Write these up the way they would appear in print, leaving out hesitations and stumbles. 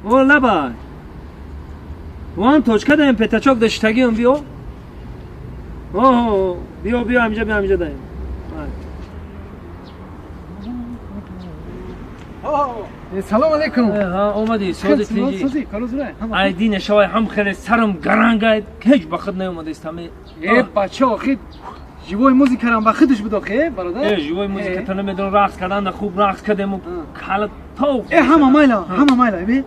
О лабай. Вон точка даем пятачок даштагиам биё. О, биё биё ҳаминҷа биё ҳаминҷа даем. Салом алейкум. Ҳа, омадӣ, сози тинҷӣ. Сози, калозура. Ай дина шавай ҳам хеле сарам гарангай, ҳеҷ ба худ наомадаист ҳаме. Э, бача, охи живой музикарам ба худаш буд охи, бародар. Э, живой музика та намедонам рақс кардан, хуб рақс кардем кала то. Э, ҳама майла, ҳама майла, бе.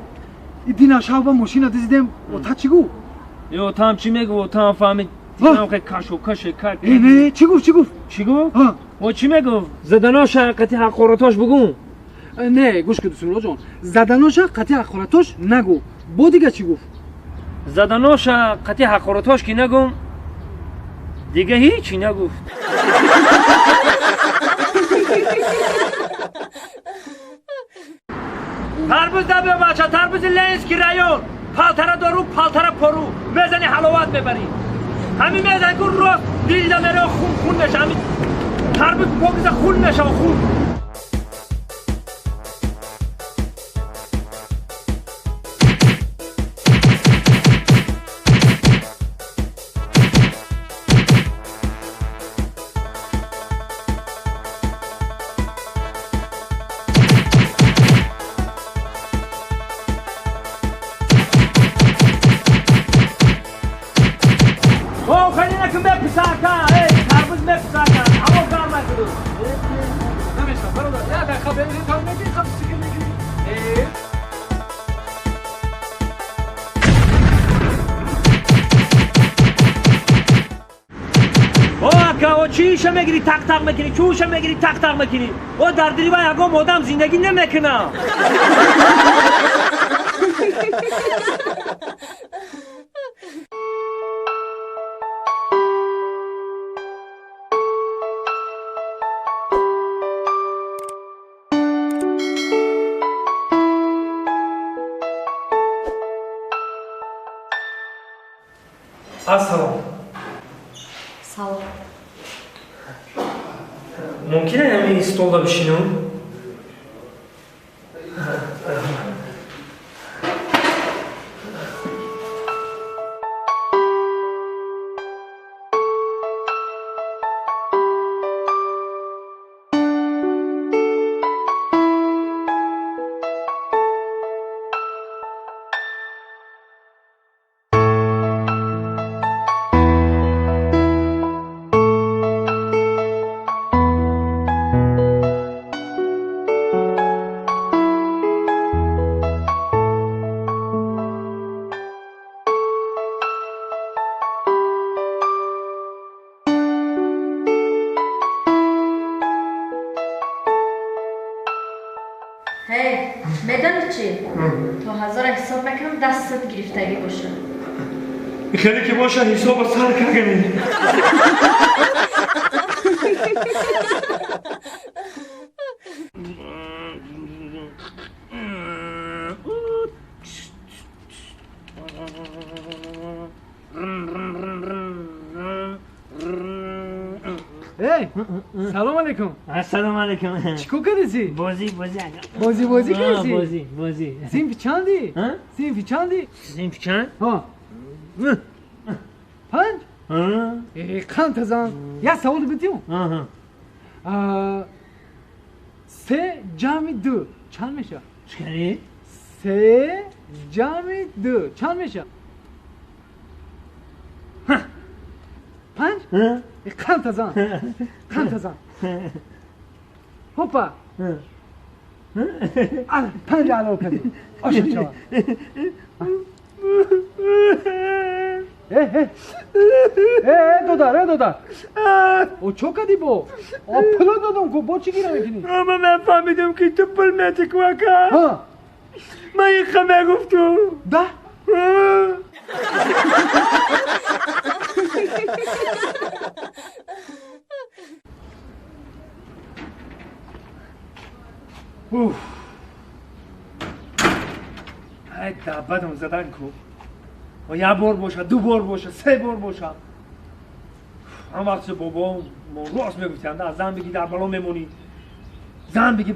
Дина шав ба мошина дизидем, ота чӣ гуфт? Э, отам чӣ мегуфт? Отам фаҳмид. Дидам хе кашу каше ка. Э, не, чӣ гуфт, чӣ гуфт? Чӣ гуфт? О, чӣ мегуфт? Заданоша қати ҳақоратош бугун. Не, гӯш кун Дусумуллоҷон, заданоша қати ҳақоратош нагӯ. Бо дига чӣ гуфт? Заданоша қати ҳақоратош ки нагум, дига ҳечи нагуфт. Тарбуз да биё бача, тарбузи Ленинский район. Палтара дору, палтара пору. Мезани ҳаловат мебарӣ. Ҳамин мезани ку рост дилда меро хун хун меша. Ҳамин тарбуз покиза хун меша хун. Чиша мегири тақ-тақ мекунӣ, чӯша мегири тақ-тақ мекунӣ. О дар дили вай ягон одам зиндагӣ намекунад. Ассалом. Салом. Мумкин е ҳамин столда бишинам? Медонӣ чӣ? То ҳазора ҳисоб мекунам, дастат гирифтагӣ боша. Хеле ки боша ҳисоба сар кардем. Эй, салом алейкум. Ассалому алейкум. Чӣ кор кардӣ? Бозӣ, бозӣ. Бозӣ, бозӣ кардӣ? Бозӣ, бозӣ. Синфи чандӣ? Синфи чандӣ? Синфи чанд? Ҳа. Панҷ? Э, қанд тазан. Як савол бидиём. Се ҷамъи ду чанд мешавад? Чӣ кардӣ? Се ҷамъи ду чанд мешавад? Панҷ? Қанд тазан. Қанд тазан. Хопа. Панҷ ало кардӣ. Ошо шавад. Э, э. Э, додар, э, додар. О, чо кардӣ бо? О, пуло додам ку, бо чӣ гира мекунӣ? Ама ман фаҳмидам ки ту пул метӣ ку ака. Ҳа. Ман иқа мегуфтум. Да? Уф. Ай дабадам задан ку. О як бор боша, ду бор боша, се бор боша. Ҳам вақти бобом рост мегуфтанд, аз зан бигӣ дар бало мемонӣ. Зан бигӣ.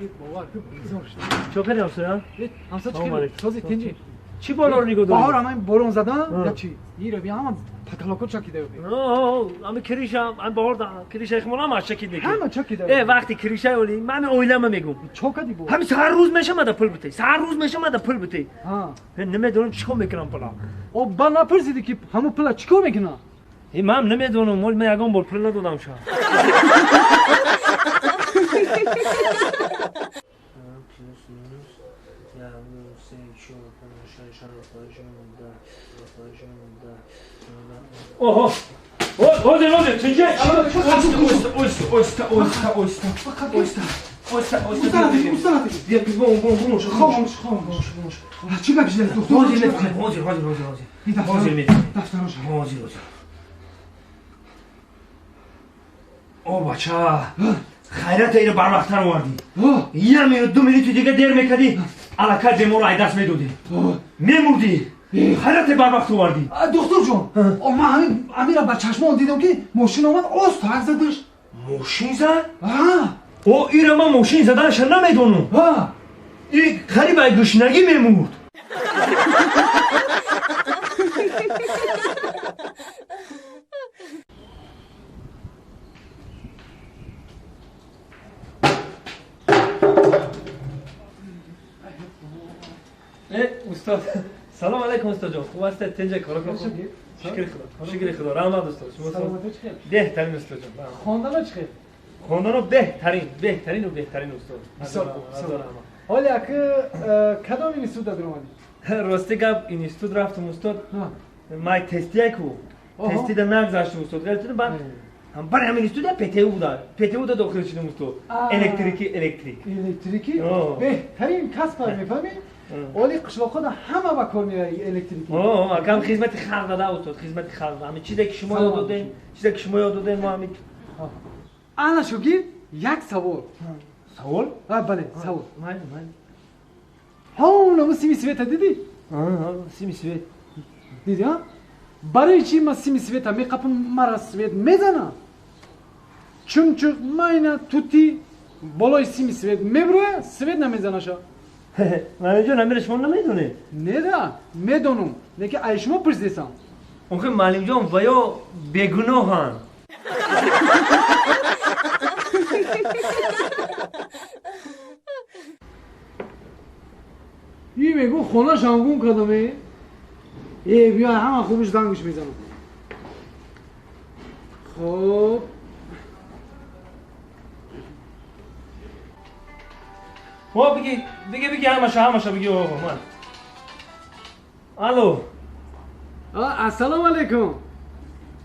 باور کن بیزار شد. چه کردی همسایه؟ همسایه چی کردی؟ سازی تنجی. چی بالا رو نگاه داری؟ بهار همه بارون زدن یا چی؟ یه رو بیا همه پتلاکو چکیده بود. آه همه کریش هم بهار ده کریش خمون هم چکیده. همه چکیده. وقتی کریش اولی من اویلم میگم. چه کردی بود؟ همه هر روز میشه مده پول بده. هر روز میشه مده پول بده. ها. نمیدونم چیکار میکنم پولا. او با نپرسیدی که همو پولا چیکار میکنه؟ من نمیدونم مال من یگان بار پول ندادم شا. اوه اوه اوه تنجه اوستا اوستا اوستا اوستا اوستا اوستا اوستا بیا بیا بون خاموش خاموش خاموش. چی گپی دکتر؟ حاضر حاضر حاضر حاضر حاضر دفترش حاضر حاضر. او بچه خیرت اینو بر وقت آوردی. یه minute دو minute دیگه دیر میکردی الکی بیمار رو دست میدادی میمردی. خیرت بر وقت آوردی. دکتر جون من همین را با چشمان دیدم که ماشین آمد آست حق زدش. ماشین زد؟ او ایره من ماشین زدنش نمیدونم. این غریب ای گشنگی میمرد. استاد سلام علیکم استاد جان، خوب هستید؟ تنجه کارا خوب؟ شکر خدا شکر خدا رحمت استاد. شما سلامتی چخیر؟ بهترین استاد جان. خواندن چخیر؟ خواندن بهترین بهترین و بهترین استاد. بسیار خوب. حالا که کدام اینستیتوت در اومدی؟ راستی گپ اینستیتوت رفتم استاد. ما تستی کو تستی در نگذشتم استاد. غلطی بعد هم برای همین اینستیتوت PTU بوده. PTU ده داخل شدم استاد. الکتریکی الکتریک. الکتریکی بهترین کسب میفهمی؟ ولی قشلاق‌ها همه با کار میره الکتریکی. آه کم خدمت خلق داده استاد، خدمت خلق. همین چیزی که شما یاد دادین، چیزی که شما یاد دادین ما همین. انا شوگیر یک سوال. سوال؟ بله سوال. من من. ها اونم سیمی سویت دیدی؟ آه سیمی سویت. دیدی ها؟ برای چی ما سیمی سویت میقپم مرا سویت میزنه؟ چون چون ماینا توتی بالای سیمی سویت میبره سویت نمیزنه شا. معلم جان امیر شما نمیدونه؟ نه ده میدونم لیکن ای شما پرسیدم. آخه معلم جان ویا بیگناهن. این میگو خونه شانگون کردم. ای بیا همه خوبش دنگش میزنم. خب ما بگی بگی بگی همش همش بگی آقا من. الو. السلام علیکم.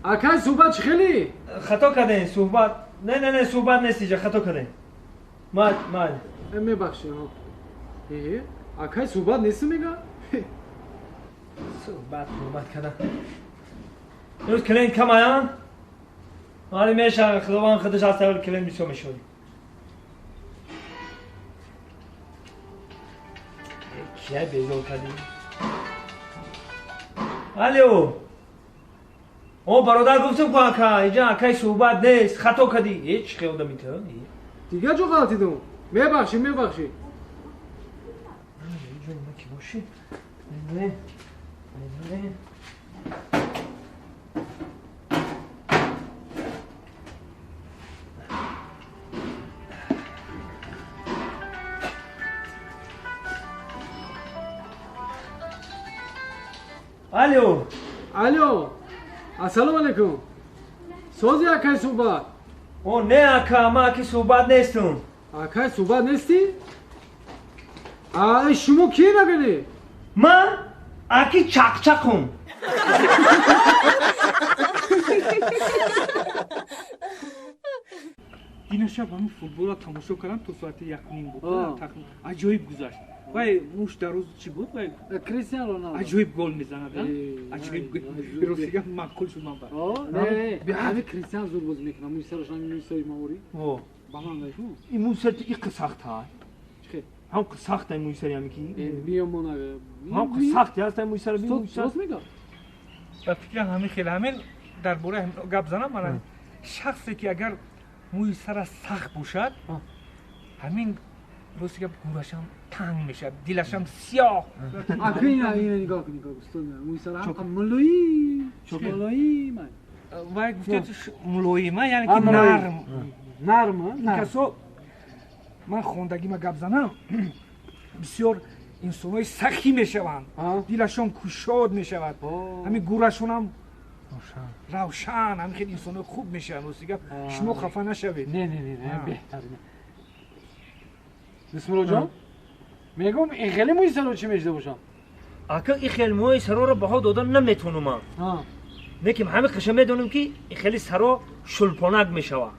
اکای صحبت خیلی؟ خطا کردین صحبت. نه نه نه صحبت نیست اینجا خطا کردین. من من. میبخشید ها. اکای صحبت نیست میگه؟ صحبت صحبت کردن. امروز client کم آیان؟ آره میشه خداوند خودش از اول client میشه میشد. کیه بیزار کردی؟ الو. او برادر گفتم که اکا اینجا اکای صحبت نیست خطا کردی. هیچ خیلی آدمی تو دیگه جو غلطی دو. میبخشی میبخشی. اینجا ما کی باشی؟ نه نه الو الو السلام علیکم. سوزی اکای صحبت؟ او نه اکا ما اکی صحبت نیستم. اکای صحبت نیستی؟ آ شما کی نگلی؟ من اکی چق چقم. این شب همین فوتبال را تماشا کردم تا ساعت 1:30 بود. عجایب گذشت. وای موش در روز چی بود؟ وای کریستیانو رونالدو عجایب گل میزند. عجایب راستی گفت معقول شد من بر. نه همین کریستیان زور بازی میکنه. موی سرش همین موی سری ماوری. بلند ایشون. این موی سر ایق سخت ها. چه؟ هم سخت این موی سری همی کی؟ بیا مونه. هم سخت هست این موی سر بی موی سر. میگه. و فکر همین خیلی همین درباره گپ زنم من شخصی که اگر موی سر سخت باشد همین Рости гап, гӯрашам танг мешавад, дилашам сиёҳ. Ака, ина нигоҳ кун, нигоҳ, устод, мӯи сара ҳам мулоим, мулоим. Вай гуфтед мулоима, яъне ки нарм. Нарм. Касо ман хондагима гап занам, бисёр инсонҳои сахӣ мешаванд, дилашон кушод мешавад, ҳамин гӯрашонам равшан, ҳамин хел инсонҳои хуб мешаванд. Рости гап, шумо хафа нашавед. Не, не, не, беҳтар. Бисмиллоҷон, мегум, ин хеле мӯи саро чӣ мешуда бошам? Ака, ин хел мӯи сароро баҳо додан наметавонам ман, лекин ҳамин қиша медонам, ки ин хели саро шулпонак мешавад.